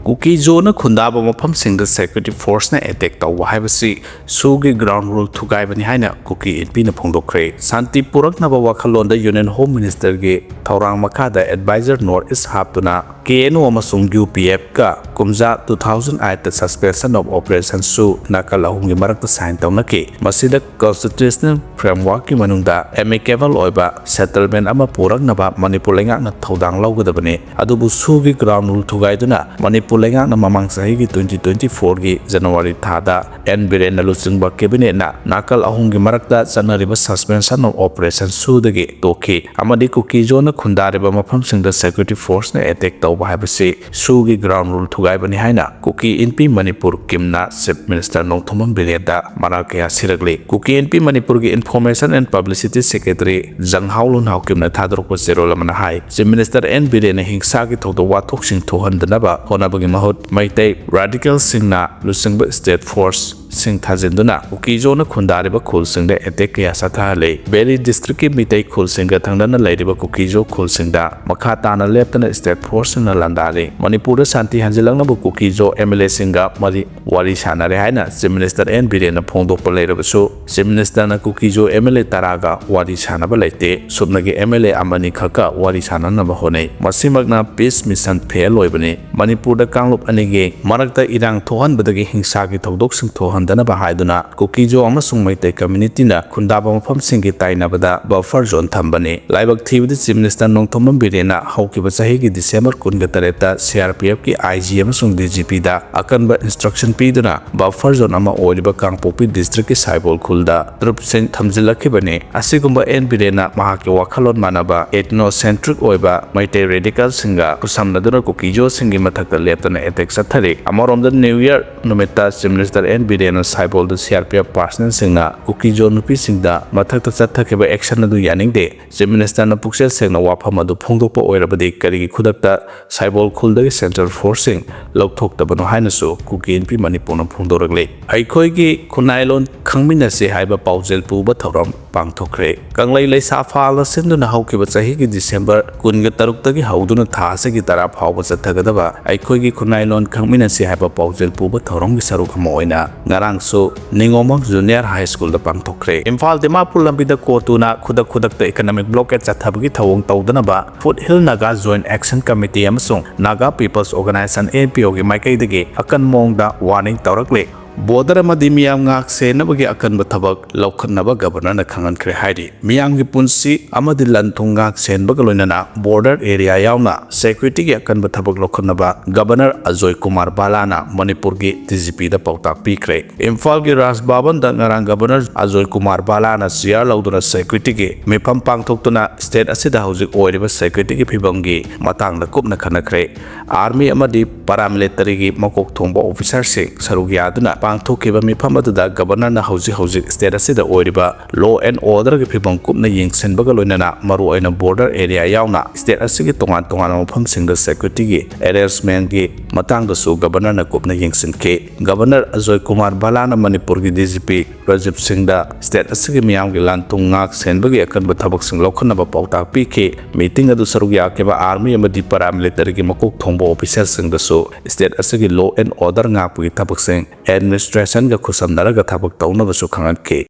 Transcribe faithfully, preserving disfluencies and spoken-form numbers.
ꯀꯨꯀꯤꯖꯣꯅ ꯈꯨꯟꯗꯥꯕ ꯃꯐꯝꯁꯤꯡꯗ security forceꯅ attack ꯇꯧꯕ ꯍꯥꯏꯕꯁꯤ ꯁꯨꯒꯤ ground rule ꯊꯨꯒꯥꯏꯕꯅꯤ ꯍꯥꯏꯅ ꯀꯨꯀꯤ ꯏꯟꯄꯤꯅ ꯐꯣꯡꯗꯣꯛꯈ꯭ꯔꯦ꯫ ꯁꯥꯟꯇꯤ ꯄꯨꯔꯛꯅꯕ ꯋꯥꯈꯜꯂꯣꯟꯗ Union Home Ministerꯒꯤ ꯊꯧꯔꯥꯡ ꯃꯈꯥꯗ advisor North East ꯍꯥꯞꯇꯨꯅ K N O ꯑꯃꯁꯨꯡ U P Fꯀ ꯀꯨꯝꯖꯥ two thousand eight suspension of operationꯁꯨ ꯅꯥꯀꯜ ꯑꯍꯨꯝꯒꯤ ꯃꯔꯛꯇ sign ꯇꯧꯅꯈꯤ꯫ ꯃꯁꯤꯗ constitutional frameworkꯀꯤ ꯃꯅꯨꯡꯗ amicable ꯑꯣꯏꯕ settlement ꯑꯃ ꯄꯨꯔꯛꯅꯕ ꯃꯅꯤꯄꯨꯔ ꯂꯩꯉꯥꯛꯅ ꯊꯧꯗꯥꯡ ꯂꯧꯒꯗꯕꯅꯤ꯫ ꯑꯗꯨꯕꯨ ꯁꯨꯒꯤ ground rule ꯊꯨꯒꯥꯏꯗꯨꯅ ꯃꯅꯤꯄꯨꯔ ꯂꯩꯉꯥꯛꯅ ꯃꯃꯥꯡ ꯆꯍꯤꯒꯤ twenty twenty-fourꯒꯤ January ꯊꯥꯗ N ꯕꯤꯔꯦꯟꯅ ꯂꯨꯆꯤꯡꯕ cabinetꯅ ꯅꯥꯀꯜ ꯑꯍꯨꯝꯒꯤ ꯃꯔꯛꯇ ꯆꯠꯅꯔꯤꯕ suspension of operation ꯁꯨꯗꯒꯤ ꯇꯣꯛꯈꯤ ꯑꯃꯗꯤ ꯀꯨꯀꯤꯖꯣꯅ ꯈꯨꯟꯗꯥꯔꯤꯕ ꯃꯐꯝꯁꯤꯡꯗ security forceꯅ attack ꯇꯧꯕ ꯍꯥꯏꯕꯁꯤ ꯁꯨꯒꯤ ground rule ꯊꯨꯒꯥꯏꯕꯅꯤ ꯍꯥꯏꯅ ꯀꯨꯀꯤ ꯏꯟꯄꯤ ꯃꯅꯤꯄꯨꯔ ꯀꯤꯝꯅ Chief Minister ꯅꯣꯡꯊꯣꯝꯕꯝ ꯕꯤꯔꯦꯟꯗ ꯃꯔꯥꯜ ꯀꯌꯥ ꯁꯤꯔꯛꯂꯤ꯫ ꯀꯨꯀꯤ ꯏꯟꯄꯤ ꯃꯅꯤꯄꯨꯔꯒꯤ Information and Publicity Secretary ꯖꯪꯍꯥꯎ ꯂꯨꯟꯍꯥꯎ ꯀꯤꯝꯅ ꯊꯥꯗꯣꯔꯛꯄ ꯆꯦꯔꯣꯜ ꯑꯃꯅ ꯍꯥꯏ, Chief Minister N ꯕꯤꯔꯦꯟꯅ ꯍꯤꯡꯁꯥꯒꯤ ꯊꯧꯗꯣꯛ ꯋꯥꯊꯣꯛꯁꯤꯡ ꯊꯣꯛꯍꯟꯗꯅꯕ ꯍꯣꯠꯅꯕꯒꯤ ꯃꯍꯨꯠ ꯃꯩꯇꯩ radicalꯁꯤꯡꯅ ꯂꯨꯆꯤꯡꯕ state force ꯁꯤꯡ ꯊꯥꯖꯤꯟꯗꯨꯅ ꯀꯨꯀꯤꯖꯣꯅ ꯈꯨꯟꯗꯥꯔꯤꯕ ꯈꯨꯜꯁꯤꯡꯗ attack ꯀꯌꯥ ꯆꯠꯊꯍꯜꯂꯤ꯫ Valley districtꯀꯤ ꯃꯤꯇꯩ ꯈꯨꯜꯁꯤꯡꯒ ꯊꯪꯅꯅ ꯂꯩꯔꯤꯕ ꯀꯨꯀꯤꯖꯣ ꯈꯨꯜꯁꯤꯡꯗ ꯃꯈꯥ ꯇꯥꯅ ꯂꯦꯞꯇꯅ state forceꯁꯤꯡꯅ ꯂꯥꯟꯗꯥꯔꯤ꯫ ꯃꯅꯤꯄꯨꯔꯗ ꯁꯥꯟꯇꯤ ꯍꯟꯖꯤꯜꯂꯛꯅꯕ ꯀꯨꯀꯤꯖꯣ MLAꯁꯤꯡꯒ ꯃꯔꯤ ꯋꯥꯔꯤ ꯁꯥꯟꯅꯔꯦ ꯍꯥꯏꯅ Chief Minister N ꯕꯤꯔꯦꯟꯅ ꯐꯣꯡꯗꯣꯛꯄ ꯂꯩꯔꯕꯁꯨ, Chief Ministerꯅ ꯀꯨꯀꯤꯖꯣ MLA ꯇꯔꯥꯒ ꯋꯥꯔꯤ ꯁꯥꯟꯅꯕ ꯂꯩꯇꯦ꯫ ꯁꯨꯞꯅꯒꯤ MLA ꯑꯃꯅꯤ ꯈꯛꯀ ꯋꯥꯔꯤ ꯁꯥꯟꯅꯅꯕ ꯍꯣꯠꯅꯩ꯫ ꯃꯁꯤꯃꯛꯅ peace mission fail ꯑꯣꯏꯕꯅꯤ꯫ ꯃꯅꯤꯄꯨꯔꯗ ꯀꯥꯡꯂꯨꯞ ꯑꯅꯤꯒꯤ ꯃꯔꯛꯇ ꯏꯔꯥꯡ ꯊꯣꯛꯍꯟꯕꯗꯒꯤ ꯍꯤꯡꯁꯥꯒꯤ ꯊꯧꯗꯣꯛꯁꯤꯡ ꯊꯣꯛꯍꯟꯗꯅꯕ ꯍꯥꯏꯗꯨꯅ ꯀꯨꯀꯤꯖꯣ ꯑꯃꯁꯨꯡ ꯃꯩꯇꯩ communityꯅ ꯈꯨꯟꯗꯥꯕ ꯃꯐꯝꯁꯤꯡꯒꯤ ꯇꯥꯏꯅꯕꯗ buffer zone ꯊꯝꯕꯅꯤ꯫ ꯂꯥꯏꯕꯛ ꯊꯤꯕꯗꯤ Chief Minister ꯅꯣꯡꯊꯣꯝꯕꯝ ꯕꯤꯔꯦꯟꯅ ꯍꯧꯈꯤꯕ ꯆꯍꯤꯒꯤ December ꯀꯨꯟꯒ ꯇꯔꯦꯠꯇ CRPFꯀꯤ IG ꯑꯃꯁꯨꯡ DGPꯗ ꯑꯀꯟꯕ instruction ꯄꯤꯗꯨꯅ buffer zone ꯑꯃ ꯑꯣꯏꯔꯤꯕ ꯀꯥꯡꯄꯣꯛꯄꯤ districtꯀꯤ ꯁꯥꯏꯕꯣꯜ ꯈꯨꯜꯗ troopꯁꯤꯡ ꯊꯝꯖꯤꯜꯂꯛꯈꯤꯕꯅꯤ꯫ ꯑꯁꯤꯒꯨꯝꯕ N ꯕꯤꯔꯦꯟꯅ ꯃꯍꯥꯛꯀꯤ ꯋꯥꯈꯜꯂꯣꯟ ꯃꯥꯟꯅꯕ ethnocentric ꯑꯣꯏꯕ ꯃꯩꯇꯩ radicalꯁꯤꯡꯒ ꯈꯨꯠꯁꯝꯅꯗꯨꯅ ꯀꯨꯀꯤꯖꯣꯁꯤꯡꯒꯤ ꯃꯊꯛꯇ ꯂꯦꯞꯇꯅ attack ꯆꯠꯊꯔꯤ꯫ ꯑꯃꯔꯣꯝꯗ New Year ꯅꯨꯃꯤꯠꯇ Chief Minister N ꯕꯤꯔꯦꯟꯅ ꯁꯥꯏꯕꯣꯜꯗ CRPF personnelꯁꯤꯡꯅ ꯀꯨꯀꯤꯖꯣ ꯅꯨꯄꯤꯁꯤꯡꯗ ꯃꯊꯛꯇ ꯆꯠꯊꯈꯤꯕ action ꯑꯗꯨ ꯌꯥꯅꯤꯡꯗꯦ꯫ Chief Ministerꯅ ꯄꯨꯛꯆꯦꯜ ꯁꯦꯡꯅ ꯋꯥꯐꯝ ꯑꯗꯨ ꯐꯣꯡꯗꯣꯛꯄ ꯑꯣꯏꯔꯕꯗꯤ ꯀꯔꯤꯒꯤ ꯈꯨꯗꯛꯇ ꯁꯥꯏꯕꯣꯜ ꯈꯨꯜꯗꯒꯤ central forceꯁꯤꯡ ꯂꯧꯊꯣꯛꯇꯕꯅꯣ ꯍꯥꯏꯅꯁꯨ ꯀꯨꯀꯤ ꯏꯟꯄꯤ ꯃꯅꯤꯄꯨꯔꯅ ꯐꯣꯡꯗꯣꯔꯛꯂꯤ꯫ ꯑꯩꯈꯣꯏꯒꯤ ꯈꯨꯟꯅꯥꯏꯂꯣꯟ ꯈꯪꯃꯤꯟꯅꯁꯤ ꯍꯥꯏꯕ ꯄꯥꯎꯖꯦꯜ ꯄꯨꯕ ꯊꯧꯔꯝ ꯄꯥꯡꯊꯣꯛꯈ꯭ꯔꯦ꯫ ꯀꯪꯂꯩ ꯂꯩꯁꯥ ꯐꯥꯜꯅ ꯁꯤꯟꯗꯨꯅ ꯍꯧꯈꯤꯕ ꯆꯍꯤꯒꯤ ꯗꯤꯁꯦꯝꯕꯔ ꯀꯨꯟꯒ ꯇꯔꯨꯛꯇꯒꯤ ꯍꯧꯗꯨꯅ ꯊꯥ ꯑꯁꯤꯒꯤ ꯇꯔꯥ ꯐꯥꯎꯕ ꯆꯠꯊꯒꯗꯕ ꯑꯩꯈꯣꯏꯒꯤ ꯈꯨꯟꯅꯥꯏ ꯂꯣꯟ ꯈꯪꯃꯤꯟꯅꯁꯤ ꯍꯥꯏꯕ ꯄꯥꯎꯖꯦꯜ ꯄꯨꯕ ꯊꯧꯔꯝꯒꯤ ꯁꯔꯨꯛ ꯑꯃ ꯑꯣꯏꯅ ꯉꯔꯥꯡꯁꯨ ꯅꯤꯉꯣꯃꯪ ꯖꯨꯅꯤꯌꯔ ꯍꯥꯏ ꯁ꯭ꯀꯨꯜꯗ ꯄꯥꯡꯊꯣꯛꯈ꯭ꯔꯦ꯫ ꯏꯝꯐꯥꯜ ꯗꯤꯃꯥꯄꯨꯔ ꯂꯝꯕꯤꯗ ꯀꯣꯇꯨꯅ ꯈꯨꯗꯛ ꯈꯨꯗꯛꯇ ꯏꯀꯅꯣꯃꯤꯛ ꯕ꯭ꯂꯣꯀꯦꯠ ꯆꯠꯊꯕꯒꯤ ꯊꯧꯑꯣꯡ ꯇꯧꯗꯅꯕ foot hill Naga joint action committee ꯑꯃꯁꯨꯡ Naga peoples organization, N P ꯑꯣꯒꯤ ꯃꯥꯏꯀꯩꯗꯒꯤ ꯑꯀꯟ ꯃꯑꯣꯡꯗ ꯋꯥꯔꯅꯤꯡ ꯇꯧꯔꯛꯂꯤ꯫ ꯕꯣꯔꯗꯔ ꯑꯃꯗꯤ ꯃꯤꯌꯥꯝ ꯉꯥꯛ ꯁꯦꯟꯅꯕꯒꯤ ꯑꯀꯟꯕ ꯊꯕꯛ ꯂꯧꯈꯠꯅꯕ ꯒꯕꯔꯅꯔꯅ ꯈꯪꯍꯟꯈ꯭ꯔꯦ ꯍꯥꯏꯔꯤ꯫ ꯃꯤꯌꯥꯝꯒꯤ ꯄꯨꯟꯁꯤ ꯑꯃꯗꯤ ꯂꯟ ꯊꯨꯝ ꯉꯥꯛ ꯁꯦꯟꯕꯒ ꯂꯣꯏꯅꯅ ꯕꯣꯔꯗꯔ ꯑꯦꯔꯤꯌꯥ ꯌꯥꯎꯅ ꯁꯦꯀ꯭ꯌꯨꯔꯤꯇꯤꯒꯤ ꯑꯀꯟꯕ ꯊꯕꯛ ꯂꯧꯈꯠꯅꯕ ꯒꯕꯔꯅꯔ ꯑꯖꯣꯏ ꯀꯨꯃꯥꯔ ꯕꯥꯂꯥꯅ ꯃꯅꯤꯄꯨꯔꯒꯤ ꯗꯤ ꯖꯤ ꯄꯤꯗ ꯄꯥꯎꯇꯥꯛ ꯄꯤꯈ꯭ꯔꯦ꯫ ꯏꯝꯐꯥꯜꯒꯤ ꯔꯥꯖ ꯚꯕꯟꯗ ꯉꯔꯥꯡ ꯒꯕꯔꯅꯔ ꯑꯖꯣꯏ ꯀꯨꯃꯥꯔ ꯕꯥꯂꯥꯅ ꯆꯤꯌꯥꯔ ꯂꯧꯗꯨꯅ ꯁꯦꯀ꯭ꯌꯨꯔꯤꯇꯤꯒꯤ ꯃꯤꯐꯝ ꯄꯥꯡꯊꯣꯛꯇꯨꯅ ꯁ꯭ꯇꯦꯠ ꯑꯁꯤꯗ ꯍꯧꯖꯤꯛ ꯑꯣꯏꯔꯤꯕ ꯁꯦꯀ꯭ꯌꯨꯔꯤꯇꯤꯒꯤ ꯐꯤꯕꯝꯒꯤ ꯃꯇꯥꯡꯗ ꯀꯨꯞꯅ ꯈꯟꯅꯈ꯭ꯔꯦ꯫ ꯑꯥꯔꯃꯤ ꯑꯃꯗꯤ ꯄꯥꯔꯥꯃꯤꯂꯤꯇꯔꯤꯒꯤ ꯃꯀꯣꯛ ꯊꯣꯡꯕ ꯑꯣꯐꯤꯁꯥꯔꯁꯤꯡ ꯁꯔꯨꯛ ꯌꯥꯗꯨꯅ ꯄꯥꯡꯊꯣꯛꯈꯤꯕ ꯃꯤꯐꯝ ꯑꯗꯨꯗ ꯒꯕꯔꯅꯔꯅ ꯍꯧꯖꯤꯛ ꯍꯧꯖꯤꯛ ꯁ꯭ꯇꯦꯠ ꯑꯁꯤꯗ ꯑꯣꯏꯔꯤꯕ ꯂꯣ ꯑꯦꯟ ꯑꯣꯔꯗꯔꯒꯤ ꯐꯤꯕꯝ ꯀꯨꯞꯅ ꯌꯦꯡꯁꯤꯟꯕꯒ ꯂꯣꯏꯅꯅ ꯃꯔꯨꯑꯣꯏꯅ ꯕꯣꯔꯗꯔ ꯑꯦꯔꯤꯌꯥ ꯌꯥꯎꯅ ꯁ꯭ꯇꯦꯠ ꯑꯁꯤꯒꯤ ꯇꯣꯉꯥꯟ ꯇꯣꯉꯥꯟꯕ ꯃꯐꯝꯁꯤꯡꯗ ꯁꯦꯀ꯭ꯌꯨꯔꯤꯇꯤꯒꯤ ꯑꯦꯔꯦꯟꯖꯃꯦꯟꯒꯤ ꯃꯇꯥꯡꯗꯁꯨ ꯒꯕꯔꯅꯔꯅ ꯀꯨꯞꯅ ꯌꯦꯡꯁꯤꯟꯈꯤ꯫ ꯒꯕꯔꯅꯔ ꯑꯖꯣꯏ ꯀꯨꯃꯥꯔ ꯕꯥꯂꯥꯅ ꯃꯅꯤꯄꯨꯔꯒꯤ ꯗꯤ ꯖꯤ ꯄꯤ ꯔꯥꯖꯤꯕ ꯁꯤꯡꯗ ꯁ꯭ꯇꯦꯠ ꯑꯁꯤꯒꯤ ꯃꯤꯌꯥꯝꯒꯤ ꯂꯟ ꯊꯨꯝ ꯉꯥꯛ ꯁꯦꯟꯕꯒꯤ ꯑꯀꯟꯕ ꯊꯕꯛꯁꯤꯡ ꯂꯧꯈꯠꯅꯕ ꯄꯥꯎꯇꯥꯛ ꯄꯤꯈꯤ꯫ ꯃꯤꯇꯤꯡ ꯑꯗꯨ ꯁꯔꯨꯛ ꯌꯥꯈꯤꯕ ꯑꯥꯔꯃꯤ ꯑꯃꯗꯤ ꯄꯥꯔꯥꯃꯤꯂꯤꯇꯔꯤꯒꯤ ꯃꯀꯣꯛ ꯊꯣꯡꯕ ꯑꯣꯐꯤꯁꯥꯔꯁꯤꯡꯗꯁꯨ ꯁ꯭ꯇꯦꯠ ꯑꯁꯤꯒꯤ ꯂꯣ ꯑꯦꯟ ꯑꯣꯔꯗꯔ ꯉꯥꯛꯄꯒꯤ ꯊꯕꯛꯁꯤꯡ ꯑꯦꯗꯃꯤꯅꯤꯁꯇ꯭ꯔꯦꯁꯟꯒ ꯈꯨꯠꯁꯝꯅꯔꯒ ꯊꯕꯛ ꯇꯧꯅꯕꯁꯨ ꯈꯪꯍꯟꯈꯤ꯫